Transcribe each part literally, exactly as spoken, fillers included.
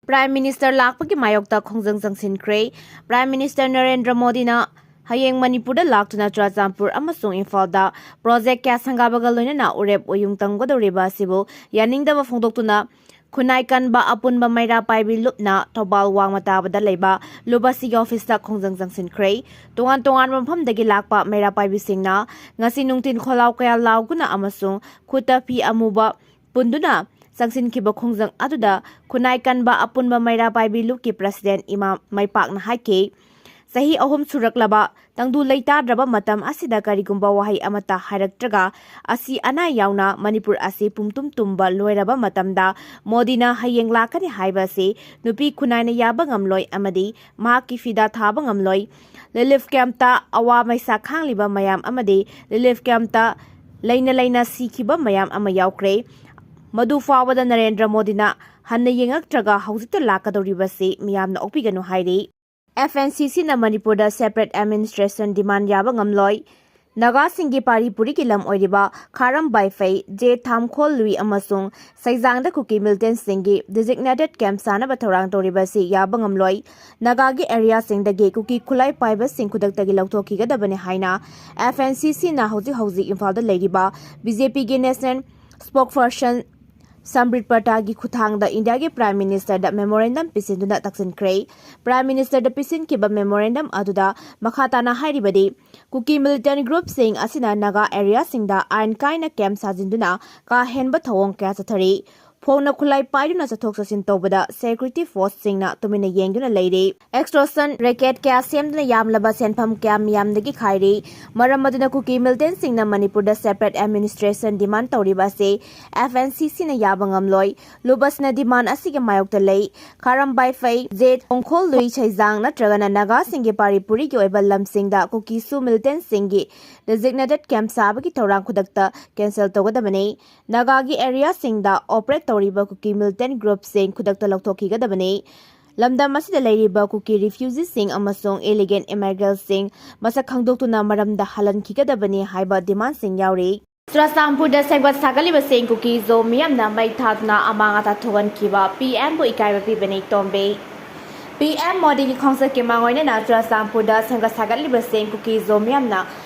Prime Minister ꯂꯥꯛꯄꯒꯤ ꯃꯥꯌꯣꯛꯇ ꯈꯣꯡꯖꯪ ꯆꯪꯁꯤꯟꯈ꯭ꯔꯦ꯫ Prime Minister ꯅꯔꯦꯟꯗ꯭ꯔ ꯃꯣꯗꯤꯅ ꯍꯌꯦꯡ ꯃꯅꯤꯄꯨꯔꯗ ꯂꯥꯛꯇꯨꯅ ꯆꯨꯔꯥꯆꯥꯟꯄꯨꯔ ꯑꯃꯁꯨꯡ ꯏꯝꯐꯥꯜꯗ project ꯀꯌꯥ ꯁꯪꯒꯥꯕꯒ ꯂꯣꯏꯅꯅ ꯎꯔꯦꯞ ꯑꯣꯌꯨꯡ ꯇꯝꯒꯗꯧꯔꯤꯕ ꯑꯁꯤꯕꯨ ꯌꯥꯅꯤꯡꯗꯕ ꯐꯣꯡꯗꯣꯛꯇꯨꯅ ꯈꯨꯟꯅꯥꯏ ꯀꯟꯕ ꯑꯄꯨꯟꯕ ꯃꯩꯔꯥ ꯄꯥꯏꯕꯤ ꯂꯨꯞꯅ ꯊꯧꯕꯥꯜ ꯋꯥꯡꯃ ꯇꯥꯕꯗ ꯂꯩꯕ ꯂꯨꯞ ꯑꯁꯤꯒꯤ office ꯇ ꯈꯣꯡꯖꯪ ꯆꯪꯁꯤꯟꯈ꯭ꯔꯦ꯫ ꯇꯣꯉꯥꯟ ꯇꯣꯉꯥꯟꯕ ꯃꯐꯝꯗꯒꯤ ꯂꯥꯛꯄ ꯃꯩꯔꯥ ꯄꯥꯏꯕꯤꯁꯤꯡꯅ ꯉꯁꯤ ꯅꯨꯡꯊꯤꯜ ꯈꯣꯜꯂꯥꯎ ꯀꯌꯥ ꯂꯥꯎꯗꯨꯅ ꯑꯃꯁꯨꯡ ꯈꯨꯠꯇ ꯐꯤ ꯑꯃꯨꯕ ꯄꯨꯟꯗꯨꯅ ꯆꯪꯁꯤꯟꯈꯤꯕ ꯈꯣꯡꯖꯪ ꯑꯗꯨꯗ ꯈꯨꯟꯅꯥꯏ ꯀꯟꯕ ꯑꯄꯨꯟꯕ ꯃꯩꯔꯥ ꯄꯥꯏꯕꯤ ꯂꯨꯞꯀꯤ president ꯏꯃꯥ ꯃꯥꯏꯄꯥꯛꯅ ꯍꯥꯏꯈꯤ, ꯆꯍꯤ ꯑꯍꯨꯝ ꯁꯨꯔꯛꯂꯕ ꯇꯪꯗꯨ ꯂꯩꯇꯥꯗ꯭ꯔꯕ ꯃꯇꯝ ꯑꯁꯤꯗ ꯀꯔꯤꯒꯨꯝꯕ ꯋꯥꯍꯩ ꯑꯃꯠꯇ ꯍꯥꯏꯔꯛꯇ꯭ꯔꯒ ꯑꯁꯤ ꯑꯅꯥ ꯌꯥꯎꯅ ꯃꯅꯤꯄꯨꯔ ꯑꯁꯤ ꯄꯨꯝꯇꯨꯝ ꯇꯨꯝꯕ ꯂꯣꯏꯔꯕ ꯃꯇꯝꯗ ꯃꯣꯗꯤꯅ ꯍꯌꯦꯡ ꯂꯥꯛꯀꯅꯤ ꯍꯥꯏꯕ ꯑꯁꯤ ꯅꯨꯄꯤ ꯈꯨꯟꯅꯥꯏꯅ ꯌꯥꯕ ꯉꯝꯂꯣꯏ ꯑꯃꯗꯤ ꯃꯍꯥꯛꯀꯤ ꯐꯤꯗꯥ ꯊꯥꯕ ꯉꯝꯂꯣꯏ꯫ Relief camp ꯇ ꯑꯋꯥ ꯃꯩꯁꯥ ꯈꯥꯡꯂꯤꯕ ꯃꯌꯥꯝ ꯑꯃꯗꯤ relief camp ꯇ ꯂꯩꯅ ꯂꯩꯅ ꯁꯤꯈꯤꯕ ꯃꯌꯥꯝ ꯑꯃ ꯌꯥꯎꯈ꯭ꯔꯦ꯫ ꯃꯗꯨ ꯐꯥꯎꯕꯗ ꯅꯔꯦꯟꯗ꯭ꯔ ꯃꯣꯗꯤꯅ ꯍꯟꯅ ꯌꯦꯡꯉꯛꯇ꯭ꯔꯒ ꯍꯧꯖꯤꯛꯇ ꯂꯥꯛꯀꯗꯧꯔꯤꯕꯁꯤ ꯃꯤꯌꯥꯝꯅ ꯑꯣꯛꯄꯤꯒꯅꯨ ꯍꯥꯏꯔꯤ꯫ F N C C ꯅ ꯃꯅꯤꯄꯨꯔꯗ separate administration demand ꯌꯥꯕ ꯉꯝꯂꯣꯏ꯫ ꯅꯥꯒꯥꯁꯤꯡꯒꯤ ꯄꯥꯔꯤ ꯄꯨꯔꯤꯒꯤ ꯂꯝ ꯑꯣꯏꯔꯤꯕ ꯈꯥꯔꯝ ꯕꯥꯏꯐꯩ, ꯖꯦ ꯊꯥꯝꯈꯣꯜ ꯂꯨꯏ ꯑꯃꯁꯨꯡ ꯁꯩꯖꯥꯡꯗ ꯀꯨꯀꯤ militant ꯁꯤꯡꯒꯤ designated camp ꯁꯥꯅꯕ ꯊꯧꯔꯥꯡ ꯇꯧꯔꯤꯕ ꯑꯁꯤ ꯌꯥꯕ ꯉꯝꯂꯣꯏ꯫ ꯅꯥꯒꯥꯒꯤ area ꯁꯤꯡꯗꯒꯤ ꯀꯨꯀꯤ ꯈꯨꯠꯂꯥꯏ ꯄꯥꯏꯕꯁꯤꯡ ꯈꯨꯗꯛꯇꯒꯤ ꯂꯧꯊꯣꯛꯈꯤꯒꯗꯕꯅꯤ ꯍꯥꯏꯅ F N C C ꯅ ꯍꯧꯖꯤꯛ ꯍꯧꯖꯤꯛ ꯏꯝꯐꯥꯜꯗ ꯂꯩꯔꯤꯕ B J P ꯒꯤ national spokesperson ꯁꯝꯕ꯭ꯔꯤꯠ ꯄꯇꯥꯒꯤ ꯈꯨꯠꯊꯥꯡꯗ ꯏꯟꯗꯤꯌꯥꯒꯤ Prime Minister ꯗ memorandum ꯄꯤꯁꯤꯟꯗꯨꯅ ꯇꯛꯁꯤꯟꯈ꯭ꯔꯦ꯫ Prime Minister ꯗ ꯄꯤꯁꯤꯟꯈꯤꯕ memorandum ꯑꯗꯨꯗ ꯃꯈꯥ ꯇꯥꯅ ꯍꯥꯏꯔꯤꯕꯗꯤ, ꯀꯨꯀꯤ militant group ꯁꯤꯡ ꯑꯁꯤꯅ ꯅꯥꯒꯥ area ꯁꯤꯡꯗ ꯑꯥꯏꯟ ꯀꯥꯏꯅ camp ꯁꯥꯖꯤꯟꯗꯨꯅ ꯀꯥ ꯍꯦꯟꯕ ꯊꯧꯑꯣꯡ ꯀꯌꯥ ꯆꯠꯊꯔꯤ꯫ ꯐꯣꯡꯅ ꯈꯨꯠꯂꯥꯏ ꯄꯥꯏꯗꯨꯅ ꯆꯠꯊꯣꯛ ꯆꯠꯁꯤꯟ ꯇꯧꯕꯗ security force ꯁꯤꯡꯅ ꯇꯨꯃꯤꯟꯅ ꯌꯦꯡꯗꯨꯅ ꯂꯩꯔꯤ꯫ Extortion racket ꯀꯌꯥ ꯁꯦꯝꯗꯨꯅ ꯌꯥꯝꯂꯕ ꯁꯦꯟꯐꯝ ꯀꯌꯥ ꯃꯤꯌꯥꯝꯗꯒꯤ ꯈꯥꯏꯔꯤ꯫ ꯃꯔꯝ ꯑꯗꯨꯅ ꯀꯨꯀꯤ militant ꯁꯤꯡꯅ ꯃꯅꯤꯄꯨꯔꯗ separate administration demand ꯇꯧꯔꯤꯕ ꯑꯁꯤ F N C C ꯅ ꯌꯥꯕ ꯉꯝꯂꯣꯏ꯫ ꯂꯨꯞ ꯑꯁꯤꯅ demand ꯑꯁꯤꯒꯤ ꯃꯥꯌꯣꯛꯇ ꯂꯩ꯫ ꯈꯥꯔꯝ ꯕꯥꯏꯐꯩ, ꯖꯦ ꯊꯣꯡꯈꯣꯜ ꯂꯨꯏ ꯁꯩꯖꯥꯡ ꯅꯠꯇ꯭ꯔꯒꯅ ꯅꯥꯒꯥꯁꯤꯡꯒꯤ ꯄꯥꯔꯤ ꯄꯨꯔꯤꯒꯤ ꯑꯣꯏꯕ ꯂꯝꯁꯤꯡꯗ ꯀꯨꯀꯤꯁꯨ militant ꯁꯤꯡꯒꯤ designated camp ꯁꯥꯕꯒꯤ ꯊꯧꯔꯥꯡ ꯈꯨꯗꯛꯇ cancel ꯇꯧꯒꯗꯕꯅꯤ꯫ ꯅꯥꯒꯥꯒꯤ area ꯁꯤꯡꯗ operate ꯇꯧꯔꯤꯕ ꯀꯨꯀꯤ militant group ꯁꯤꯡ ꯈꯨꯗꯛꯇ ꯂꯧꯊꯣꯛꯈꯤꯒꯗꯕꯅꯤ꯫ ꯂꯝꯗꯝ ꯑꯁꯤꯗ ꯂꯩꯔꯤꯕ ꯀꯨꯀꯤ refugee ꯁꯤꯡ ꯑꯃꯁꯨꯡ illegal immigrant ꯁꯤꯡ ꯃꯁꯛ ꯈꯪꯗꯣꯛꯇꯨꯅ ꯃꯔꯝꯗ ꯍꯜꯍꯟꯈꯤꯒꯗꯕꯅꯤ ꯍꯥꯏꯕ demand ꯁꯤꯡ ꯌꯥꯎꯔꯤ꯫ ꯆꯨꯔꯆꯥꯟꯄꯨꯔꯗ ꯁꯦꯝꯒꯠ ꯁꯥꯒꯠꯂꯤꯕꯁꯤꯡ ꯀꯨꯀꯤ ꯖꯣ ꯃꯤꯌꯥꯝꯅ ꯃꯩ ꯊꯥꯗꯨꯅ ꯑꯃꯥꯡ ꯑꯇꯥ ꯊꯣꯛꯍꯟꯈꯤꯕ ꯄꯤ ꯑꯦꯝꯕꯨ ꯏꯀꯥꯏꯕ ꯄꯤꯕꯅꯤ ꯇꯣꯝꯕꯤ꯫ ꯄꯤ ꯑꯦꯝ ꯃꯣꯗꯤꯒꯤ ꯈꯣꯡꯆꯠꯀꯤ ꯃꯥꯡꯑꯣꯏꯅꯅ ꯆꯨꯔꯆꯥꯟꯄꯨꯔꯗ ꯁꯦꯝꯒꯠ ꯁꯥꯒꯠꯂꯤꯕꯁꯤꯡ ꯀꯨꯀꯤ ꯖꯣ ꯃꯤꯌꯥꯝꯅ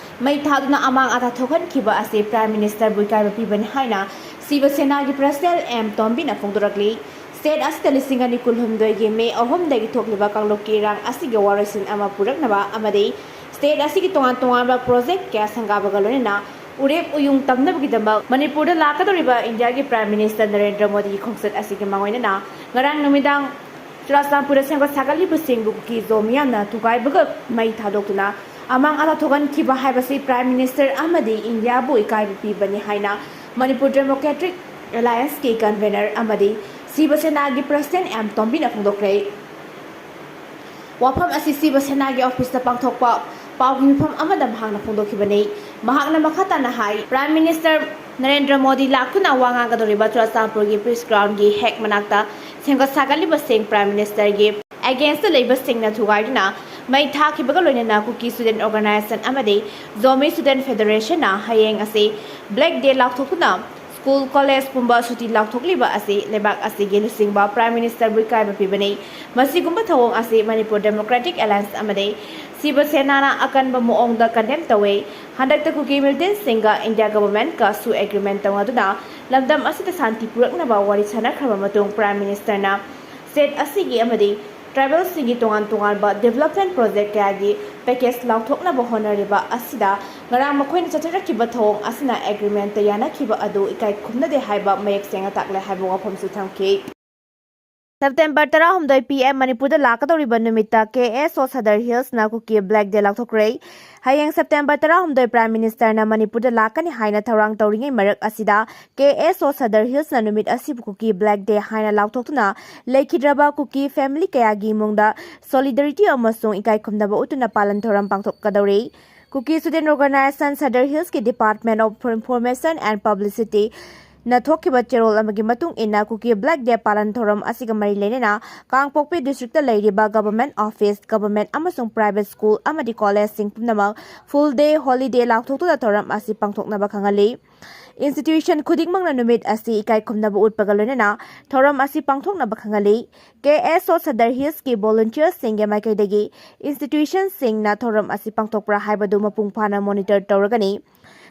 ꯃꯩ ꯊꯥꯗꯨꯅ ꯑꯃꯥꯡ ꯑꯇꯥ ꯊꯣꯛꯍꯟꯈꯤꯕ ꯑꯁꯤ ꯄ꯭ꯔꯥꯏꯝ ꯃꯤꯅꯤꯁꯇꯔꯕꯨ ꯏꯀꯥꯏꯕ ꯄꯤꯕꯅꯤ ꯍꯥꯏꯅ ꯁꯤꯕ ꯁꯦꯅꯥꯒꯤ ꯄ꯭ꯔꯁꯤꯗꯦꯟ ꯑꯦꯝ ꯇꯣꯝꯕꯤꯅ ꯐꯣꯡꯗꯣꯔꯛꯂꯤ꯫ ꯁ꯭ꯇꯦꯠ ꯑꯁꯤꯗ ꯂꯤꯁꯤꯡ ꯑꯅꯤ ꯀꯨꯟꯍꯨꯝꯗꯣꯏꯒꯤ ꯃꯦ ꯑꯍꯨꯝꯗꯒꯤ ꯊꯣꯛꯂꯤꯕ ꯀꯥꯡꯂꯨꯞꯀꯤ ꯏꯔꯥꯡ ꯑꯁꯤꯒꯤ ꯋꯥꯔꯣꯏꯁꯤꯟ ꯑꯃ ꯄꯨꯔꯛꯅꯕ ꯑꯃꯗꯤ ꯁ꯭ꯇꯦꯠ ꯑꯁꯤꯒꯤ ꯇꯣꯉꯥꯟ ꯇꯣꯉꯥꯟꯕ ꯄ꯭ꯔꯣꯖꯦꯛ ꯀꯌꯥ ꯁꯪꯒꯥꯕꯒ ꯂꯣꯏꯅꯅ ꯎꯔꯦꯞ ꯎꯌꯨꯡ ꯇꯝꯅꯕꯒꯤꯗꯃꯛ ꯃꯅꯤꯄꯨꯔꯗ ꯂꯥꯛꯀꯗꯧꯔꯤꯕ ꯏꯟꯗꯤꯌꯥꯒꯤ ꯄ꯭ꯔꯥꯏꯝ ꯃꯤꯅꯤꯁꯇꯔ ꯅꯔꯦꯟꯗ꯭ꯔ ꯃꯣꯗꯤꯒꯤ ꯈꯣꯡꯆꯠ ꯑꯁꯤꯒꯤ ꯃꯥꯡꯑꯣꯏꯅꯅ ꯉꯔꯥꯡ ꯅꯨꯃꯤꯗꯥꯡ ꯆꯨꯔꯆꯥꯟꯄꯨꯔꯗ ꯁꯦꯝꯒꯠ ꯁꯥꯒꯠꯂꯤꯕꯁꯤꯡꯕꯨ ꯀꯨꯀꯤ ꯖꯣ ꯃꯤꯌꯥꯝꯅ ꯊꯨꯒꯥꯏꯕꯒ ꯃꯩ ꯊꯥꯗꯣꯛꯇꯨꯅ ꯑꯃꯥꯡ ꯑꯇꯥ ꯊꯣꯛꯍꯟꯈꯤꯕ ꯍꯥꯏꯕꯁꯤ ꯄ꯭ꯔꯥꯏꯝ ꯃꯤꯅꯤꯁꯇꯔ ꯑꯃꯗꯤ ꯏꯟꯗꯤꯌꯥꯕꯨ ꯏꯀꯥꯏꯕ ꯄꯤꯕꯅꯤ ꯍꯥꯏꯅ ꯃꯅꯤꯄꯨꯔ ꯗꯦꯃꯣꯀ꯭ꯔꯦꯇꯤꯛ ꯑꯦꯂꯥꯌꯟꯁꯀꯤ ꯀꯟꯚꯦꯅꯔ ꯑꯃꯗꯤ ꯁꯤꯕ ꯁꯦꯅꯥꯒꯤ ꯄ꯭ꯔꯁꯤꯗꯦꯟ ꯑꯦꯝ ꯇꯣꯝꯕꯤꯅ ꯐꯣꯡꯗꯣꯛꯈ꯭ꯔꯦ꯫ ꯋꯥꯐꯝ ꯑꯁꯤ ꯁꯤꯕ ꯁꯦꯅꯥꯒꯤ ꯑꯣꯐꯤꯁꯇ ꯄꯥꯡꯊꯣꯛꯄ ꯄꯥꯎꯒꯤ ꯃꯤꯐꯝ ꯑꯃꯗ ꯃꯍꯥꯛꯅ ꯐꯣꯡꯗꯣꯛꯈꯤꯕꯅꯤ꯫ ꯃꯍꯥꯛꯅ ꯃꯈꯥ ꯇꯥꯅ ꯍꯥꯏ, ꯄ꯭ꯔꯥꯏꯝ ꯃꯤꯅꯤꯁꯇꯔ ꯅꯔꯦꯟꯗ꯭ꯔ ꯃꯣꯗꯤ ꯂꯥꯛꯇꯨꯅ ꯋꯥ ꯉꯥꯡꯒꯗꯧꯔꯤꯕ ꯆꯨꯔꯆꯥꯟꯄꯨꯔꯒꯤ ꯄꯤꯁ ꯒ꯭ꯔꯥꯎꯟꯒꯤ ꯍꯦꯛ ꯃꯅꯥꯛꯇ ꯁꯦꯝꯒꯠ ꯁꯥꯒꯠꯂꯤꯕꯁꯤꯡ ꯄ꯭ꯔꯥꯏꯝ ꯃꯤꯅꯤꯁꯇꯔꯒꯤ ꯑꯦꯒꯦꯟꯁꯇ ꯂꯩꯕꯁꯤꯡꯅ ꯊꯨꯒꯥꯏꯗꯨꯅ ꯃꯩ ꯊꯥꯈꯤꯕꯒ ꯂꯣꯏꯅꯅ ꯀꯨꯀꯤ ꯁ꯭ꯇꯨꯗꯦꯟ ꯑꯣꯔꯒꯅꯥꯏꯖꯦꯁꯟ ꯑꯃꯗꯤ ꯖꯣꯃꯤ ꯁ꯭ꯇꯨꯗꯦꯟ ꯐꯦꯗꯔꯦꯁꯟꯅ ꯍꯌꯦꯡ ꯑꯁꯤ ꯕ꯭ꯂꯦꯛ ꯗꯦ ꯂꯥꯎꯊꯣꯛꯇꯨꯅ ꯁ꯭ꯀꯨꯜ, ꯀꯣꯂꯦꯖ ꯄꯨꯝꯕ ꯁꯨꯇꯤ ꯂꯥꯎꯊꯣꯛꯂꯤꯕ ꯑꯁꯤ ꯂꯩꯕꯥꯛ ꯑꯁꯤꯒꯤ ꯂꯨꯆꯤꯡꯕ ꯄ꯭ꯔꯥꯏꯝ ꯃꯤꯅꯤꯁꯇꯔꯕꯨ ꯏꯀꯥꯏꯕ ꯄꯤꯕꯅꯤ꯫ ꯃꯁꯤꯒꯨꯝꯕ ꯊꯧꯑꯣꯡ ꯑꯁꯤ ꯃꯅꯤꯄꯨꯔ ꯗꯦꯃꯣꯀ꯭ꯔꯦꯇꯤꯛ ꯑꯦꯂꯥꯌꯟꯁ ꯑꯃꯗꯤ ꯁꯤꯕ ꯁꯦꯅꯥꯅ ꯑꯀꯟꯕ ꯃꯑꯣꯡꯗ ꯀꯟꯗꯦꯝ ꯇꯧꯏ꯫ ꯍꯟꯗꯛꯇ ꯀꯨꯀꯤ ꯃꯤꯂꯤꯇꯦꯟꯠꯁꯤꯡꯒ ꯏꯟꯗꯤꯌꯥ ꯒꯚꯔꯟꯃꯦꯟꯠꯀꯁꯨ ꯑꯦꯒ꯭ꯔꯤꯃꯦꯟꯠ ꯇꯧꯅꯗꯨꯅ ꯂꯝꯗꯝ ꯑꯁꯤꯗ ꯁꯥꯟꯇꯤ ꯄꯨꯔꯛꯅꯕ ꯋꯥꯔꯤ ꯁꯥꯅꯈ꯭ꯔꯕ ꯃꯇꯨꯡ ꯄ꯭ꯔꯥꯏꯝ ꯃꯤꯅꯤꯁꯇꯔꯅ ꯁ꯭ꯇꯦꯠ ꯑꯁꯤꯒꯤ ꯑꯃꯗꯤ ꯇ꯭ꯔꯥꯏꯕꯦꯜꯁꯤꯡꯒꯤ ꯇꯣꯉꯥꯟ ꯇꯣꯉꯥꯟꯕ ꯗꯤꯕꯦꯂꯞꯃꯦꯟꯠ ꯄ꯭ꯔꯣꯖꯦꯛ ꯀꯌꯥꯒꯤ ꯄꯦꯀꯦꯖ ꯂꯥꯎꯊꯣꯛꯅꯕ ꯍꯣꯠꯅꯔꯤꯕ ꯑꯁꯤꯗ ꯉꯔꯥꯡ ꯃꯈꯣꯏꯅ ꯆꯠꯊꯔꯛꯈꯤꯕ ꯊꯧꯑꯣꯡ ꯑꯁꯤꯅ ꯑꯦꯒ꯭ꯔꯤꯃꯦꯟꯠꯇ ꯌꯥꯅꯈꯤꯕ ꯑꯗꯨ ꯏꯀꯥꯏ ꯈꯨꯝꯅꯗꯦ ꯍꯥꯏꯕ ꯃꯌꯦꯛ ꯁꯦꯡꯅ ꯇꯥꯛꯂꯦ ꯍꯥꯏꯕ ꯋꯥꯐꯝꯁꯨ ꯊꯝꯈꯤ꯫ ꯁꯦꯞꯇꯦꯝꯕꯔ ꯇꯔꯥꯍꯨꯝꯗꯣꯏ ꯄꯤ ꯑꯦꯝ ꯃꯅꯤꯄꯨꯔꯗ ꯂꯥꯛꯀꯗꯧꯔꯤꯕ ꯅꯨꯃꯤꯠꯇ ꯀꯦ ꯑꯦꯁ ꯑꯣ ꯁꯗꯔ ꯍꯤꯜꯁꯅ ꯀꯨꯀꯤ ꯕ꯭ꯂꯦꯛ ꯗꯦ ꯂꯥꯎꯊꯣꯛꯈ꯭ꯔꯦ꯫ ꯍꯌꯦꯡ ꯁꯦꯞꯇꯦꯝꯕꯔ ꯇꯔꯥꯍꯨꯝꯗꯣꯏ ꯄ꯭ꯔꯥꯏꯝ ꯃꯤꯅꯤꯁꯇꯔꯅ ꯃꯅꯤꯄꯨꯔꯗ ꯂꯥꯛꯀꯅꯤ ꯍꯥꯏꯅ ꯊꯧꯔꯥꯡ ꯇꯧꯔꯤꯉꯩ ꯃꯔꯛ ꯑꯁꯤꯗ ꯀꯦ ꯑꯦꯁ ꯑꯣ ꯁꯗꯔ ꯍꯤꯜꯁꯅ ꯅꯨꯃꯤꯠ ꯑꯁꯤꯕꯨ ꯀꯨꯀꯤ ꯕ꯭ꯂꯦꯛ ꯗꯦ ꯍꯥꯏꯅ ꯂꯥꯎꯊꯣꯛꯇꯨꯅ ꯂꯩꯈꯤꯗ꯭ꯔꯕ ꯀꯨꯀꯤ ꯐꯦꯃꯤꯂꯤ ꯀꯌꯥꯒꯤ ꯏꯃꯨꯡꯗ ꯁꯣꯂꯤꯗꯔꯤꯇꯤ ꯑꯃꯁꯨꯡ ꯏꯀꯥꯏ ꯈꯨꯝꯅꯕ ꯎꯠꯇꯨꯅ ꯄꯥꯂꯟ ꯊꯧꯔꯝ ꯄꯥꯡꯊꯣꯛꯀꯗꯧꯔꯤ꯫ ꯀꯨꯀꯤ ꯁ꯭ꯇꯨꯗꯦꯟ ꯑꯣꯔꯒꯅꯥꯏꯖꯦꯁꯟ ꯁꯗꯔ ꯍꯤꯜꯁꯀꯤ department of information and publicity ꯅ ꯊꯣꯛꯈꯤꯕ ꯆꯦꯔꯣꯜ ꯑꯃꯒꯤ ꯃꯇꯨꯡ ꯏꯟꯅ, ꯀꯨꯀꯤ ꯕ꯭ꯂꯦꯛ ꯗꯦ ꯄꯥꯂꯟ ꯊꯧꯔꯝ ꯑꯁꯤꯒ ꯃꯔꯤ ꯂꯩꯅꯅ ꯀꯥꯡꯄꯣꯛꯄꯤ ꯗꯤꯁꯇ꯭ꯔꯤꯛꯇ ꯂꯩꯔꯤꯕ ꯒꯚꯔꯟꯃꯦꯟꯠ ꯑꯣꯐꯤꯁ, ꯒꯚꯔꯟꯃꯦꯟꯠ ꯑꯃꯁꯨꯡ ꯄ꯭ꯔꯥꯏꯚꯦꯠ ꯁ꯭ꯀꯨꯜ ꯑꯃꯗꯤ ꯀꯣꯂꯦꯖꯁꯤꯡ ꯄꯨꯝꯅꯃꯛ ꯐꯨꯜ ꯗꯦ ꯍꯣꯂꯤꯗꯦ ꯂꯥꯎꯊꯣꯛꯇꯨꯅ ꯊꯧꯔꯝ ꯑꯁꯤ ꯄꯥꯡꯊꯣꯛꯅꯕ ꯈꯪꯍꯜꯂꯤ꯫ ꯏꯟꯁꯇꯤꯇ꯭ꯌꯨꯁꯟ ꯈꯨꯗꯤꯡꯃꯛꯅ ꯅꯨꯃꯤꯠ ꯑꯁꯤ ꯏꯀꯥꯏ ꯈꯨꯝꯅꯕ ꯎꯠꯄꯒ ꯂꯣꯏꯅꯅ ꯊꯧꯔꯝ ꯑꯁꯤ ꯄꯥꯡꯊꯣꯛꯅꯕ ꯈꯪꯍꯜꯂꯤ꯫ ꯀꯦ ꯑꯦꯁ ꯑꯣ ꯁꯗꯔ ꯍꯤꯜꯁꯀꯤ ꯚꯣꯂꯨꯟꯇꯤꯌꯔꯁꯤꯡꯒꯤ ꯃꯥꯏꯀꯩꯗꯒꯤ ꯏꯟꯁꯇꯤꯇ꯭ꯌꯨꯁꯟꯁꯤꯡꯅ ꯊꯧꯔꯝ ꯑꯁꯤ ꯄꯥꯡꯊꯣꯛꯄ꯭ꯔꯥ ꯍꯥꯏꯕꯗꯨ ꯃꯄꯨꯡ ꯐꯥꯅ ꯃꯣꯅꯤꯇꯔ ꯇꯧꯔꯒꯅꯤ꯫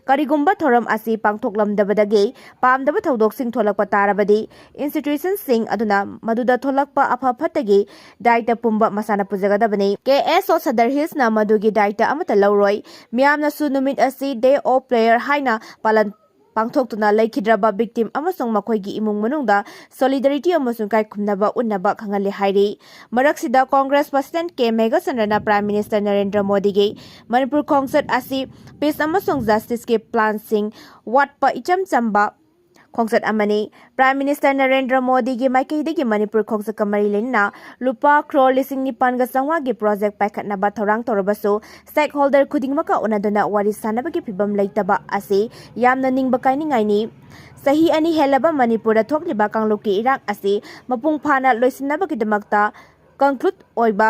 ꯀꯔꯤꯒꯨꯝꯕ ꯊꯧꯔꯝ ꯑꯁꯤ ꯄꯥꯡꯊꯣꯛꯂꯝꯗꯕꯗꯒꯤ ꯄꯥꯝꯗꯕ ꯊꯧꯗꯣꯛꯁꯤꯡ ꯊꯣꯛꯂꯛꯄ ꯇꯥꯔꯕꯗꯤ, ꯏꯟꯁꯇꯤꯇ꯭ꯌꯨꯁꯟꯁꯤꯡ ꯑꯗꯨꯅ ꯃꯗꯨꯗ ꯊꯣꯛꯂꯛꯄ ꯑꯐ ꯐꯠꯇꯒꯤ ꯗꯥꯏꯇ ꯄꯨꯝꯕ ꯃꯁꯥꯅ ꯄꯨꯖꯒꯗꯕꯅꯤ꯫ ꯀꯦ ꯑꯦꯁ ꯑꯣ ꯁꯗꯔ ꯍꯤꯜꯁꯅ ꯃꯗꯨꯒꯤ ꯗꯥꯏꯇ ꯑꯃꯠꯇ ꯂꯧꯔꯣꯏ꯫ ꯃꯤꯌꯥꯝꯅꯁꯨ ꯅꯨꯃꯤꯠ ꯑꯁꯤ ꯗꯦ ꯑꯣꯐ ꯄ꯭ꯔꯦꯌꯔ ꯍꯥꯏꯅ ꯄꯥꯂꯟ ꯄꯥꯡꯊꯣꯛꯇꯨꯅ ꯂꯩꯈꯤꯗ꯭ꯔꯕ ꯚꯤꯛꯇꯤꯝ ꯑꯃꯁꯨꯡ ꯃꯈꯣꯏꯒꯤ ꯏꯃꯨꯡ ꯃꯅꯨꯡꯗ ꯁꯣꯂꯤꯗꯥꯔꯤꯇꯤ ꯑꯃꯁꯨꯡ ꯏꯀꯥꯏꯈꯨꯝꯅꯕ ꯎꯠꯅꯕ ꯈꯪꯍꯜꯂꯤ ꯍꯥꯏꯔꯤ꯫ ꯃꯔꯛꯁꯤꯗ ꯀꯣꯡꯒ꯭ꯔꯦꯁ ꯄ꯭ꯔꯁꯤꯗꯦꯟꯠ ꯀꯦ ꯃꯦꯘꯆꯟꯗ꯭ꯔꯅ ꯄ꯭ꯔꯥꯏꯝ ꯃꯤꯅꯤꯁꯇꯔ ꯅꯔꯦꯟꯗ꯭ꯔ ꯃꯣꯗꯤꯒꯤ ꯃꯅꯤꯄꯨꯔ ꯈꯣꯡꯆꯠ ꯑꯁꯤ ꯄꯤꯁ ꯑꯃꯁꯨꯡ ꯖꯁꯇꯤꯁꯀꯤ ꯄ꯭ꯂꯥꯟꯁꯤꯡ ꯋꯥꯠꯄ ꯏꯆꯝ ꯆꯝꯕ ꯈꯣꯡꯆꯠ ꯑꯃꯅꯤ꯫ ꯄ꯭ꯔꯥꯏꯝ ꯃꯤꯅꯤꯁꯇꯔ ꯅꯔꯦꯟꯗ꯭ꯔ ꯃꯣꯗꯤꯒꯤ ꯃꯥꯏꯀꯩꯗꯒꯤ ꯃꯅꯤꯄꯨꯔ ꯈꯣꯡꯆꯠꯀ ꯃꯔꯤ ꯂꯩꯅꯅ ꯂꯨꯄꯥ ꯀ꯭ꯔꯣꯔ ꯂꯤꯁꯤꯡ ꯅꯤꯄꯥꯟꯒ ꯆꯥꯝꯃꯉꯥꯒꯤ ꯄ꯭ꯔꯣꯖꯦꯛ ꯄꯥꯏꯈꯠꯅꯕ ꯊꯧꯔꯥꯡ ꯇꯧꯔꯕꯁꯨ, ꯁ꯭ꯇꯦꯛ ꯍꯣꯜꯗꯔ ꯈꯨꯗꯤꯡꯃꯛꯀ ꯎꯅꯗꯨꯅ ꯋꯥꯔꯤ ꯁꯥꯅꯕꯒꯤ ꯐꯤꯚꯝ ꯂꯩꯇꯕ ꯑꯁꯤ ꯌꯥꯝꯅ ꯅꯤꯡꯕ ꯀꯥꯏꯅꯤꯡꯉꯥꯏꯅꯤ꯫ ꯆꯍꯤ ꯑꯅꯤ ꯍꯦꯜꯂꯕ ꯃꯅꯤꯄꯨꯔꯗ ꯊꯣꯛꯂꯤꯕ ꯀꯥꯡꯂꯨꯞꯀꯤ ꯏꯔꯥꯡ ꯑꯁꯤ ꯃꯄꯨꯡ ꯐꯥꯅ ꯂꯣꯏꯁꯤꯟꯅꯕꯒꯤꯗꯃꯛꯇ ꯀꯟꯀ꯭ꯂꯨꯗ ꯑꯣꯏꯕ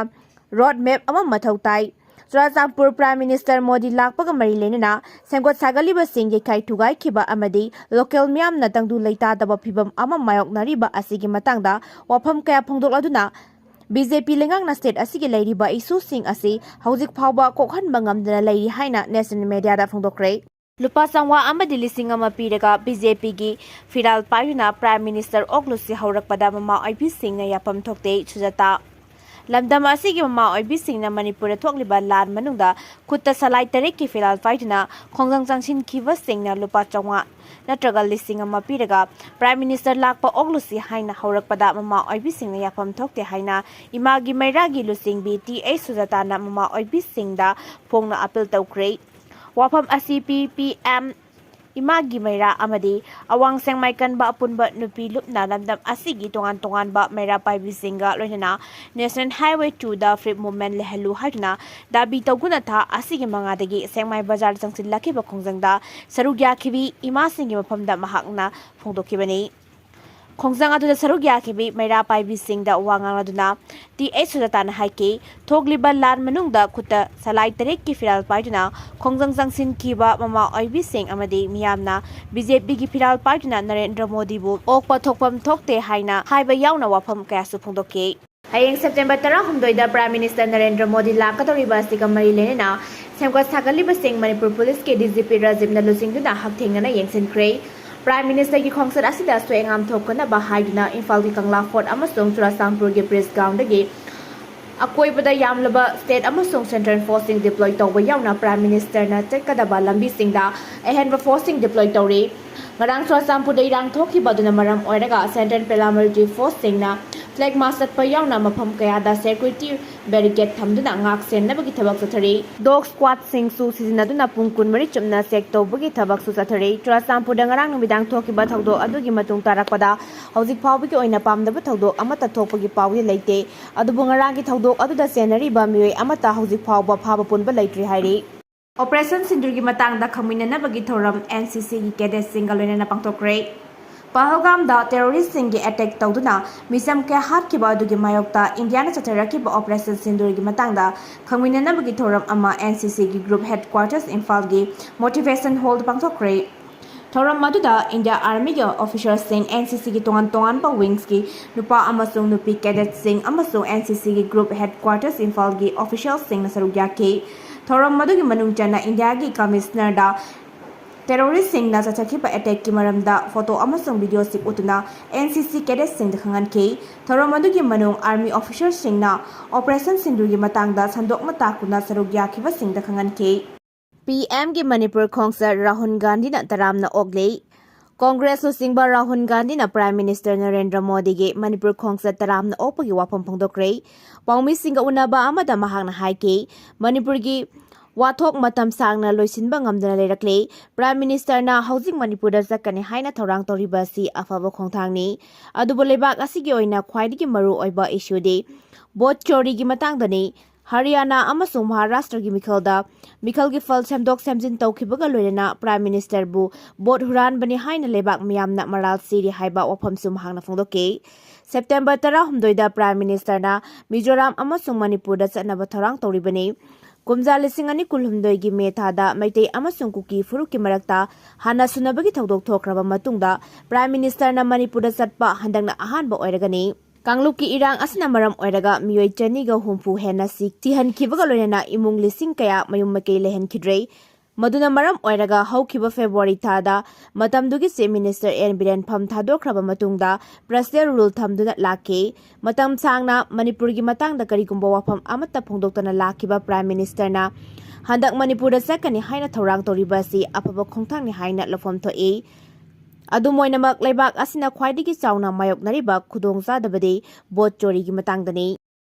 ꯔꯣꯗ ꯃꯦꯞ ꯑꯃ ꯃꯊꯧ ꯇꯥꯏ꯫ ꯆꯨꯔꯥꯆꯥꯟꯄꯨꯔ ꯄ꯭ꯔꯥꯏꯝ ꯃꯤꯅꯤꯁꯇꯔ ꯃꯣꯗꯤ ꯂꯥꯛꯄꯒ ꯃꯔꯤ ꯂꯩꯅꯅ ꯁꯦꯝꯒꯠ ꯁꯥꯒꯠꯂꯤꯕꯁꯤꯡ ꯌꯩꯈꯥꯏ ꯊꯨꯒꯥꯏꯈꯤꯕ ꯑꯃꯗꯤ ꯂꯣꯀꯦꯜ ꯃꯤꯌꯥꯝꯅ ꯇꯪꯗꯨ ꯂꯩꯇꯥꯗꯕ ꯐꯤꯚꯝ ꯑꯃ ꯃꯥꯌꯣꯛꯅꯔꯤꯕ ꯑꯁꯤꯒꯤ ꯃꯇꯥꯡꯗ ꯋꯥꯐꯝ ꯀꯌꯥ ꯐꯣꯡꯗꯣꯛꯂꯗꯨꯅ, ꯕꯤ ꯖꯦ ꯄꯤ ꯂꯩꯉꯥꯛꯅ ꯁ꯭ꯇꯦꯠ ꯑꯁꯤꯒꯤ ꯂꯩꯔꯤꯕ ꯏꯁꯨꯁꯤꯡ ꯑꯁꯤ ꯍꯧꯖꯤꯛ ꯐꯥꯎꯕ ꯀꯣꯛꯍꯟꯕ ꯉꯝꯗꯅ ꯂꯩꯔꯤ ꯍꯥꯏꯅ ꯅꯦꯁꯅꯦꯜ ꯃꯦꯗꯤꯌꯥꯗ ꯐꯣꯡꯗꯣꯛꯈ꯭ꯔꯦ꯫ ꯂꯨꯄꯥ ꯆꯥꯝꯃꯉꯥ ꯑꯃꯗꯤ ꯂꯤꯁꯤꯡ ꯑꯃ ꯄꯤꯔꯒ ꯕꯤ ꯖꯦ ꯄꯤꯒꯤ ꯐꯤꯔꯥꯜ ꯄꯥꯏꯗꯨꯅ ꯄ꯭ꯔꯥꯏꯝ ꯃꯤꯅꯤꯁꯇꯔ ꯑꯣꯛꯂꯨꯁꯤ ꯍꯧꯔꯛꯄꯗ ꯃꯃꯥ ꯑꯣꯏꯕꯤꯁꯤꯡꯅ ꯌꯥꯐꯝ ꯊꯣꯛꯇꯦ꯫ ꯁꯨꯖꯥꯇꯥ꯫ ꯂꯝꯗꯝ ꯑꯁꯤꯒꯤ ꯃꯃꯥ ꯑꯣꯏꯕꯤꯁꯤꯡꯅ ꯃꯅꯤꯄꯨꯔꯗ ꯊꯣꯛꯂꯤꯕ ꯂꯥꯟ ꯃꯅꯨꯡꯗ ꯈꯨꯠꯇ ꯁꯂꯥꯏ ꯇꯔꯦꯠꯀꯤ ꯐꯤꯔꯥꯜ ꯄꯥꯏꯗꯨꯅ ꯈꯣꯡꯖꯪ ꯆꯪꯁꯤꯟꯈꯤꯕꯁꯤꯡꯅ ꯂꯨꯄꯥ ꯆꯥꯝꯃꯉꯥ ꯅꯠꯇ꯭ꯔꯒ ꯂꯤꯁꯤꯡ ꯑꯃ ꯄꯤꯔꯒ ꯄ꯭ꯔꯥꯏꯝ ꯃꯤꯅꯤꯁꯇꯔ ꯂꯥꯛꯄ ꯑꯣꯛꯂꯨꯁꯤ ꯍꯥꯏꯅ ꯍꯧꯔꯛꯄꯗ ꯃꯃꯥ ꯑꯣꯏꯕꯤꯁꯤꯡꯅ ꯌꯥꯐꯝ ꯊꯣꯛꯇꯦ ꯍꯥꯏꯅ ꯏꯃꯥꯒꯤ ꯃꯩꯔꯥꯒꯤ ꯂꯨꯆꯤꯡꯕꯤ ꯇꯤ ꯑꯩꯆ ꯁꯨꯖꯥꯇꯥꯅ ꯃꯃꯥ ꯑꯣꯏꯕꯤꯁꯤꯡꯗ ꯐꯣꯡꯅ ꯑꯄꯤꯜ ꯇꯧꯈ꯭ꯔꯦ꯫ ꯋꯥꯐꯝ ꯑꯁꯤ ꯄꯤ ꯄꯤ ꯑꯦꯝ ꯏꯃꯥꯒꯤ ꯃꯩꯔꯥ ꯑꯃꯗꯤ ꯑꯋꯥꯡ ꯁꯦꯡꯃꯥꯏ ꯀꯟꯕ ꯑꯄꯨꯟꯕ ꯅꯨꯄꯤ ꯂꯨꯞꯅ ꯂꯝꯗꯝ ꯑꯁꯤꯒꯤ ꯇꯣꯉꯥꯟ ꯇꯣꯉꯥꯟꯕ ꯃꯩꯔꯥ ꯄꯥꯏꯕꯤꯁꯤꯡꯒ ꯂꯣꯏꯅꯅ National Highway two ꯗ Free Movement ꯂꯩꯍꯜꯂꯨ ꯍꯥꯏꯗꯨꯅ ꯗꯥꯕꯤ ꯇꯧꯗꯨꯅ ꯊꯥ ꯑꯁꯤꯒꯤ ꯃꯉꯥꯗꯒꯤ ꯁꯦꯡꯃꯥꯏ ꯕꯖꯥꯔ ꯆꯪꯁꯤꯜꯂꯛꯈꯤꯕ ꯈꯣꯡꯖꯪꯗ ꯁꯔꯨꯛ ꯌꯥꯈꯤꯕꯤ ꯏꯃꯥꯁꯤꯡꯒꯤ ꯃꯐꯝꯗ ꯃꯍꯥꯛꯅ ꯐꯣꯡꯗꯣꯛꯈꯤꯕꯅꯤ꯫ ꯈꯣꯡꯖꯪ ꯑꯗꯨꯗ ꯁꯔꯨꯛ ꯌꯥꯈꯤꯕꯤ ꯃꯩꯔꯥ ꯄꯥꯏꯕꯤꯁꯤꯡꯗ ꯋꯥ ꯉꯥꯡꯂꯗꯨꯅ ꯇꯤ ꯑꯩꯆ ꯁꯨꯖꯥꯇꯥꯅ ꯍꯥꯏꯈꯤ, ꯊꯣꯛꯂꯤꯕ ꯂꯥꯟ ꯃꯅꯨꯡꯗ ꯈꯨꯠꯇ ꯁꯂꯥꯏ ꯇꯔꯦꯠꯀꯤ ꯐꯤꯔꯥꯜ ꯄꯥꯏꯗꯨꯅ ꯈꯣꯡꯖꯪ ꯆꯪꯁꯤꯟꯈꯤꯕ ꯃꯃꯥ ꯑꯣꯏꯕꯤꯁꯤꯡ ꯑꯃꯗꯤ ꯃꯤꯌꯥꯝꯅ ꯕꯤ ꯖꯦ ꯄꯤꯒꯤ ꯐꯤꯔꯥꯜ ꯄꯥꯏꯗꯨꯅ ꯅꯔꯦꯟꯗ꯭ꯔ ꯃꯣꯗꯤꯕꯨ ꯑꯣꯛꯄ ꯊꯣꯛꯐꯝ ꯊꯣꯛꯇꯦ ꯍꯥꯏꯅ ꯍꯥꯏꯕ ꯌꯥꯎꯅ ꯋꯥꯐꯝ ꯀꯌꯥꯁꯨ ꯐꯣꯡꯗꯣꯛꯈꯤ꯫ ꯍꯌꯦꯡ September ꯇꯔꯥꯍꯨꯝꯗꯣꯏꯗ Prime Minister Narendra Modi ꯂꯥꯛꯀꯗꯧꯔꯤꯕ ꯑꯁꯤꯒ ꯃꯔꯤ ꯂꯩꯅꯅ ꯁꯦꯝꯒꯠ ꯁꯥꯒꯠꯂꯤꯕꯁꯤꯡ ꯃꯅꯤꯄꯨꯔ ꯄꯨꯂꯤꯁꯀꯤ ꯗꯤ ꯖꯤ ꯄꯤ ꯔꯥꯖꯤꯕꯅ ꯂꯨꯆꯤꯡꯗꯨꯅ ꯍꯛꯊꯦꯡꯅꯅ ꯌꯦꯡꯁꯤꯟꯈ꯭ꯔꯦ꯫ Prime Ministerꯒꯤ ꯈꯣꯡꯆꯠ ꯑꯁꯤꯗ ꯑꯁꯣꯏ ꯑꯉꯥꯝ ꯊꯣꯛꯇꯅꯕ ꯍꯥꯏꯗꯨꯅ ꯏꯝꯐꯥꯜꯒꯤ ꯀꯪꯂꯥ ꯐꯣꯔꯠ ꯑꯃꯁꯨꯡ ꯆꯨꯔꯥꯆꯥꯟꯄꯨꯔꯒꯤ ꯕ꯭ꯔꯤꯖ ꯒ꯭ꯔꯥꯎꯟꯗꯒꯤ ꯑꯀꯣꯏꯕꯗ ꯌꯥꯝꯂꯕ state ꯑꯃꯁꯨꯡ central forceꯁꯤꯡ deploy ꯇꯧꯕ ꯌꯥꯎꯅ Prime Ministerꯅ ꯆꯠꯀꯗꯕ ꯂꯝꯕꯤꯁꯤꯡꯗ ꯑꯍꯦꯟꯕ forceꯁꯤꯡ deploy ꯇꯧꯔꯤ꯫ ꯉꯔꯥꯡ ꯆꯨꯔꯥꯆꯥꯟꯄꯨꯔꯗ ꯏꯔꯥꯡ ꯊꯣꯛꯈꯤꯕ ꯑꯗꯨꯅ ꯃꯔꯝ ꯑꯣꯏꯔꯒ central paramilitary forceꯁꯤꯡꯅ flag march ꯆꯠꯄ ꯌꯥꯎꯅ ꯃꯐꯝ ꯀꯌꯥꯗ security barricade ꯊꯝꯗꯨꯅ ꯉꯥꯛ ꯁꯦꯟꯅꯕꯒꯤ ꯊꯕꯛ ꯆꯠꯊꯔꯤ꯫ Dog squadꯁꯤꯡꯁꯨ ꯁꯤꯖꯤꯟꯅꯗꯨꯅ ꯄꯨꯡ ꯀꯨꯟꯃꯔꯤ ꯆꯨꯞꯅ check ꯇꯧꯕꯒꯤ ꯊꯕꯛꯁꯨ ꯆꯠꯊꯔꯤ꯫ ꯆꯨꯔꯥꯆꯥꯟꯄꯨꯔꯗ ꯉꯔꯥꯡ ꯅꯨꯃꯤꯗꯥꯡ ꯊꯣꯛꯈꯤꯕ ꯊꯧꯗꯣꯛ ꯑꯗꯨꯒꯤ ꯃꯇꯨꯡ ꯇꯥꯔꯛꯄꯗ ꯍꯧꯖꯤꯛ ꯐꯥꯎꯕꯒꯤ ꯑꯣꯏꯅ ꯄꯥꯝꯗꯕ ꯊꯧꯗꯣꯛ ꯑꯃꯠꯇ ꯊꯣꯛꯄꯒꯤ ꯄꯥꯎꯗꯤ ꯂꯩꯇꯦ꯫ ꯑꯗꯨꯕꯨ ꯉꯔꯥꯡꯒꯤ ꯊꯧꯗꯣꯛ ꯑꯗꯨꯗ ꯆꯦꯟꯅꯔꯤꯕ ꯃꯤꯑꯣꯏ ꯑꯃꯠꯇ ꯍꯧꯖꯤꯛ ꯐꯥꯎꯕ ꯐꯥꯕ ꯄꯨꯟꯕ ꯂꯩꯇ꯭ꯔꯤ ꯍꯥꯏꯔꯤ꯫ Operation ꯁꯤꯟꯗꯨꯔꯒꯤ ꯃꯇꯥꯡꯗ ꯈꯪꯃꯤꯟꯅꯅꯕꯒꯤ ꯊꯧꯔꯝ N C Cꯒꯤ cadetꯁꯤꯡꯒ ꯂꯣꯏꯅꯅ ꯄꯥꯡꯊꯣꯛꯈ꯭ꯔꯦ꯫ ꯄꯍꯜꯒꯥꯝꯗ terroristꯁꯤꯡꯒꯤ attack ꯇꯧꯗꯨꯅ ꯃꯤꯆꯝ ꯀꯌꯥ ꯍꯥꯠꯈꯤꯕ ꯑꯗꯨꯒꯤ ꯃꯥꯌꯣꯛꯇ ꯏꯟꯗꯤꯌꯥꯅ ꯆꯠꯊꯔꯛꯈꯤꯕ Operation ꯁꯤꯟꯗꯨꯔꯒꯤ ꯃꯇꯥꯡꯗ ꯈꯪꯃꯤꯟꯅꯅꯕꯒꯤ ꯊꯧꯔꯝ ꯑꯃ N C Cꯒꯤ group headquarters ꯏꯝꯐꯥꯜꯒꯤ Motivation Hallꯗ ꯄꯥꯡꯊꯣꯛꯈ꯭ꯔꯦ꯫ ꯊꯧꯔꯝ ꯑꯗꯨꯗ India Armyꯒꯤ officerꯁꯤꯡ, N C Cꯒꯤ ꯇꯣꯉꯥꯟ ꯇꯣꯉꯥꯟꯕ wingsꯀꯤ ꯅꯨꯄꯥ ꯑꯃꯁꯨꯡ ꯅꯨꯄꯤ cadetꯁꯤꯡ ꯑꯃꯁꯨꯡ N C Cꯒꯤ group headquarters ꯏꯝꯐꯥꯜꯒꯤ officialꯁꯤꯡꯅ ꯁꯔꯨꯛ ꯌꯥꯈꯤ꯫ ꯊꯧꯔꯝ ꯑꯗꯨꯒꯤ ꯃꯅꯨꯡ ꯆꯟꯅ ꯏꯟꯗꯤꯌꯥꯒꯤ commissionerꯗ terroristꯁꯤꯡꯅ ꯆꯠꯊꯈꯤꯕ attackꯀꯤ ꯃꯔꯝꯗ photo ꯑꯃꯁꯨꯡ videoꯁꯤꯡ ꯎꯠꯇꯨꯅ N C C cadetꯁꯤꯡꯗ ꯈꯪꯍꯟꯈꯤ꯫ ꯊꯧꯔꯝ ꯑꯗꯨꯒꯤ ꯃꯅꯨꯡ army officerꯁꯤꯡꯅ Operation ꯁꯤꯟꯗꯨꯔꯒꯤ ꯃꯇꯥꯡꯗ ꯁꯟꯗꯣꯛꯅ ꯇꯥꯛꯇꯨꯅ ꯁꯔꯨꯛ ꯌꯥꯈꯤꯕꯁꯤꯡꯗ ꯈꯪꯍꯟꯈꯤ꯫ P Mꯒꯤ ꯃꯅꯤꯄꯨꯔ ꯈꯣꯡꯆꯠ ꯔꯥꯍꯨꯜ ꯒꯥꯟꯙꯤꯅ ꯇꯔꯥꯝꯅ ꯑꯣꯛꯂꯤ꯫ Congress ꯂꯨꯆꯤꯡꯕ ꯔꯥꯍꯨꯜ ꯒꯥꯟꯙꯤꯅ Prime Minister ꯅꯔꯦꯟꯗ꯭ꯔ ꯃꯣꯗꯤꯒꯤ ꯃꯅꯤꯄꯨꯔ ꯈꯣꯡꯆꯠ ꯇꯔꯥꯝꯅ ꯑꯣꯛꯄꯒꯤ ꯋꯥꯐꯝ ꯐꯣꯡꯗꯣꯛꯈ꯭ꯔꯦ꯫ ꯄꯥꯎꯃꯤꯁꯤꯡꯒ ꯎꯅꯕ ꯑꯃꯗ ꯃꯍꯥꯛꯅ ꯍꯥꯏꯈꯤ, ꯃꯅꯤꯄꯨꯔꯒꯤ ꯋꯥꯊꯣꯛ ꯃꯇꯝ ꯁꯥꯡꯅ ꯂꯣꯏꯁꯤꯟꯕ ꯉꯝꯗꯅ ꯂꯩꯔꯛꯂꯦ꯫ ꯄ꯭ꯔꯥꯏꯝ ꯃꯤꯅꯤꯁꯇꯔꯅ ꯍꯧꯖꯤꯛ ꯃꯅꯤꯄꯨꯔꯗ ꯆꯠꯀꯅꯤ ꯍꯥꯏꯅ ꯊꯧꯔꯥꯡ ꯇꯧꯔꯤꯕ ꯑꯁꯤ ꯑꯐꯕ ꯈꯣꯡꯊꯥꯡꯅꯤ꯫ ꯑꯗꯨꯕꯨ ꯂꯩꯕꯥꯛ ꯑꯁꯤꯒꯤ ꯑꯣꯏꯅ ꯈ꯭ꯋꯥꯏꯗꯒꯤ ꯃꯔꯨ ꯑꯣꯏꯕ ꯏꯁꯨꯗꯤ ꯚꯣꯠ ꯆꯣꯔꯤꯒꯤ ꯃꯇꯥꯡꯗꯅꯤ꯫ ꯍꯔꯤꯌꯥꯅꯥ ꯑꯃꯁꯨꯡ ꯃꯍꯥꯔꯥꯁꯇ꯭ꯔꯒꯤ ꯃꯤꯈꯜꯗ ꯃꯤꯈꯜꯒꯤ ꯐꯜ ꯁꯦꯝꯗꯣꯛ ꯁꯦꯝꯖꯤꯟ ꯇꯧꯈꯤꯕꯒ ꯂꯣꯏꯅꯅ ꯄ꯭ꯔꯥꯏꯝ ꯃꯤꯅꯤꯁꯇꯔꯕꯨ ꯚꯣꯠ ꯍꯨꯔꯥꯟꯕꯅꯤ ꯍꯥꯏꯅ ꯂꯩꯕꯥꯛ ꯃꯤꯌꯥꯝꯅ ꯃꯔꯥꯜ ꯁꯤꯔꯤ ꯍꯥꯏꯕ ꯋꯥꯐꯝꯁꯨ ꯃꯍꯥꯛꯅ ꯐꯣꯡꯗꯣꯛꯈꯤ꯫ ꯁꯦꯞꯇꯦꯝꯕꯔ ꯇꯔꯥꯍꯨꯝꯗꯣꯏꯗ ꯄ꯭ꯔꯥꯏꯝ ꯃꯤꯅꯤꯁꯇꯔꯅ ꯃꯤꯖꯣꯔꯥꯝ ꯑꯃꯁꯨꯡ ꯃꯅꯤꯄꯨꯔꯗ ꯆꯠꯅꯕ ꯊꯧꯔꯥꯡ ꯇꯧꯔꯤꯕꯅꯤ꯫ ꯀꯨꯝꯖꯥ ꯂꯤꯁꯤꯡ ꯑꯅꯤ ꯀꯨꯟꯍꯨꯝꯗꯣꯏꯒꯤ ꯃꯦ ꯊꯥꯗ ꯃꯩꯇꯩ ꯑꯃꯁꯨꯡ ꯀꯨꯀꯤ ꯐꯨꯔꯨꯞꯀꯤ ꯃꯔꯛꯇ ꯍꯥꯟꯅ ꯁꯨꯅꯕꯒꯤ ꯊꯧꯗꯣꯛ ꯊꯣꯛꯈ꯭ꯔꯕ ꯃꯇꯨꯡꯗ ꯄ꯭ꯔꯥꯏꯝ ꯃꯤꯅꯤꯁꯇꯔꯅ ꯃꯅꯤꯄꯨꯔꯗ ꯆꯠꯄ ꯍꯟꯗꯛꯅ ꯑꯍꯥꯟꯕ ꯑꯣꯏꯔꯒꯅꯤ꯫ ꯀꯥꯡꯂꯨꯞꯀꯤ ꯏꯔꯥꯡ ꯑꯁꯤꯅ ꯃꯔꯝ ꯑꯣꯏꯔꯒ ꯃꯤꯑꯣꯏ ꯆꯅꯤꯒ ꯍꯨꯝꯐꯨ ꯍꯦꯟꯅ ꯁꯤ-, ꯁꯤꯍꯟꯈꯤꯕꯒ ꯂꯣꯏꯅꯅ ꯏꯃꯨꯡ ꯂꯤꯁꯤꯡ ꯀꯌꯥ ꯃꯌꯨꯝ ꯃꯀꯩ ꯂꯩꯍꯟꯈꯤꯗ꯭ꯔꯦ꯫ ꯃꯗꯨꯅ ꯃꯔꯝ ꯑꯣꯏꯔꯒ ꯍꯧꯈꯤꯕ ꯐꯦꯕ꯭ꯔꯨꯋꯥꯔꯤ ꯊꯥꯗ ꯃꯇꯝꯗꯨꯒꯤ ꯆꯤꯐ ꯃꯤꯅꯤꯁꯇꯔ ꯑꯦꯟ ꯕꯤꯔꯦꯟ ꯐꯝ ꯊꯥꯗꯣꯛꯈ꯭ꯔꯕ ꯃꯇꯨꯡꯗ ꯄ꯭ꯔꯦꯁꯅꯦꯜ ꯔꯨꯜ ꯊꯝꯗꯨꯅ ꯂꯥꯛꯈꯤ꯫ ꯃꯇꯝ ꯁꯥꯡꯅ ꯃꯅꯤꯄꯨꯔꯒꯤ ꯃꯇꯥꯡꯗ ꯀꯔꯤꯒꯨꯝꯕ ꯋꯥꯐꯝ ꯑꯃꯠꯇ ꯐꯣꯡꯗꯣꯛꯇꯅ ꯂꯥꯛꯈꯤꯕ ꯄ꯭ꯔꯥꯏꯝ ꯃꯤꯅꯤꯁꯇꯔꯅ ꯍꯟꯗꯛ ꯃꯅꯤꯄꯨꯔꯗ ꯆꯠꯀꯅꯤ ꯍꯥꯏꯅ ꯊꯧꯔꯥꯡ ꯇꯧꯔꯤꯕ ꯑꯁꯤ ꯑꯐꯕ ꯈꯣꯡꯊꯥꯡꯅꯤ ꯍꯥꯏꯅ ꯂꯧꯐꯝ ꯊꯣꯛꯏ꯫ ꯑꯗꯨꯝ ꯑꯣꯏꯅꯃꯛ, ꯂꯩꯕꯥꯛ ꯑꯁꯤꯅ ꯈ꯭ꯋꯥꯏꯗꯒꯤ ꯆꯥꯎꯅ ꯃꯥꯌꯣꯛꯅꯔꯤꯕ ꯈꯨꯗꯣꯡꯆꯥꯗꯕꯗꯤ ꯚꯣꯠ ꯆꯣꯔꯤꯒꯤ ꯃꯇꯥꯡꯗꯅꯤ꯫